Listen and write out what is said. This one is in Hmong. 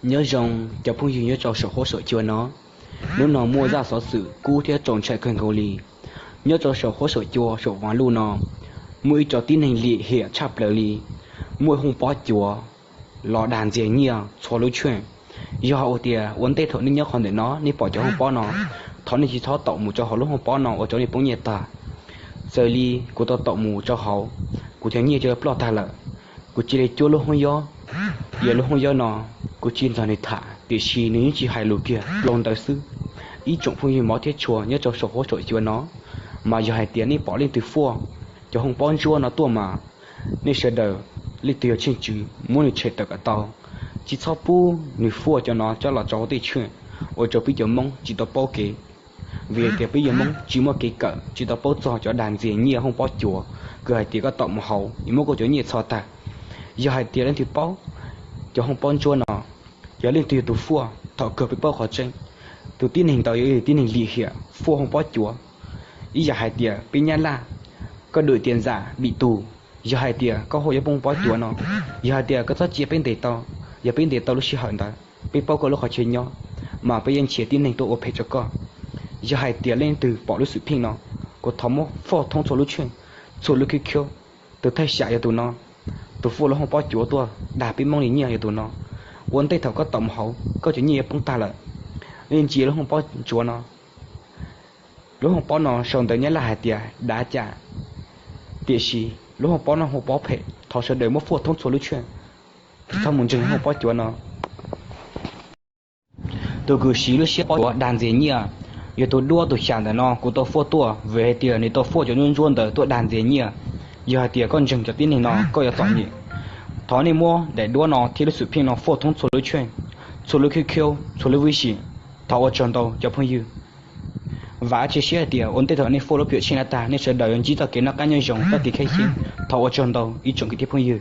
Nyob zoo cov phooj ywg nyob rau saum huab saum cua no. Hnub no muaj zaj xov xwm kub thiab txaus ntshai kawg nkaus li. Nyob rau saum huab saum cua saum Vav Luj no, muaj ib co tib neeg lim hiam tshaj plaws li, muaj hooj pob cuav los dag ntxias nyiaj txhua lub tsheej. Yog hais tias ua ntej thaum nej nyob qhov ntawm no nej pom cov hooj pob no, thov nej tsis txhob taum mus rau hauv lub hooj pob no ua rau nej poob nyiaj tag. Txawm li kuv tau taum mus rau hauv, kuv cov nyiaj twb ploj tag lawm. Kuv cia li cuab lub hoob yob, yog lub hoob yob no kuv cia li nrog nws tham, tiam sis nws yeej tsis hais lus kiag, plob ntawd xwb. Ib tsoom phooj ywg mov thiab tshua nyob rau saum huab saum cua no, mas yog hais tias nej pom leej twg fuaj cov hooj pob ntsuab no tuaj mas, nej sawv daws leej twg yog tsheej tswv muab nws tshem tawm kom tau. Tsis txhob pub nws fuaj cov no coj los rau hauv tej tsheej, ua rau peb cov Hmoob tsis tau paub kev. Vim hais tias peb cov Hmoob tsis muaj kev kawm, tsis tau paub txog cov dag ntxias nyiaj hooj pob cuav, kws hais tias koj taum mus hauv es muab koj cov nyiaj txhos tag. Yog hais tias leej twg paub cov hooj pob ntsuab no, yog leej twg yog tus fuaj, thov kawg peb paub qhov tseeb. Tus tib neeg ntawd yog ib tug tib neeg lim hiam fuaj hooj pob cuav. Ib yam hais tias peb Nyab Laj, koj đuổi tiền giả bị tù. Yog hais tias koj huaj yuav poob pob cuav no, yog hais tias koj txhob cia peb ntes tau, yog peb ntes tau lub sij hawm ntawd peb paub koj lub qhov chaw nyob, mas peb yeej nrhiav tib neeg tuaj ua phem rau koj. Yog hais tias leej twg pom lub xwm pheej no, kuv thov muab foj thoob txhua lub tsheej, txhua lub khiv khiab. Tus thawj xyam yog tus no, tus fuaj lub hooj pob cuav tuaj dag peb Hmoob li nyiaj yog tus no. Ua ntej thaum koj taum mus hauv, koj cov nyiaj yuav poob tag lawm. Nej ntsia lub hooj pob cuav no, lub hooj pob no sau ntawv Nyab Laj hais tias đá chặn, tiam sis lub hooj pob no hooj pob phem, thov sawv daws muab foj thoob txhua lub tsheej, tsis txhob mus ntseeg hooj pob cuav no. Tus kws siv lub siab pob cuav dag ntxias nyiaj, yog tus duab tus xyam ntawm no kuv tau foj tuaj, vim hais tias nws tau foj cov ntsuab ntsuab ntawd tuaj dag ntxias nyiaj. Yog hais tias koj ntseeg cov tib neeg no koj yuav txom nyem. Thov nej muab daim duab no thiab lub xwm pheej no foj thoob txhua lub tsheej, txhua lub khiv khiab, txhua lub vib si. Thov ua tsaug ntau cov phooj ywg. Vam thiab cia siab hais tias ua ntej thaum nej foj lub pum tsheej no tag nej sawv daws yuav ntsib txoj kev noj qab nyob zoo, txoj kev kheej xyeeb. Thov ua tsaug ntau ib tsoom kwv tij phooj ywg.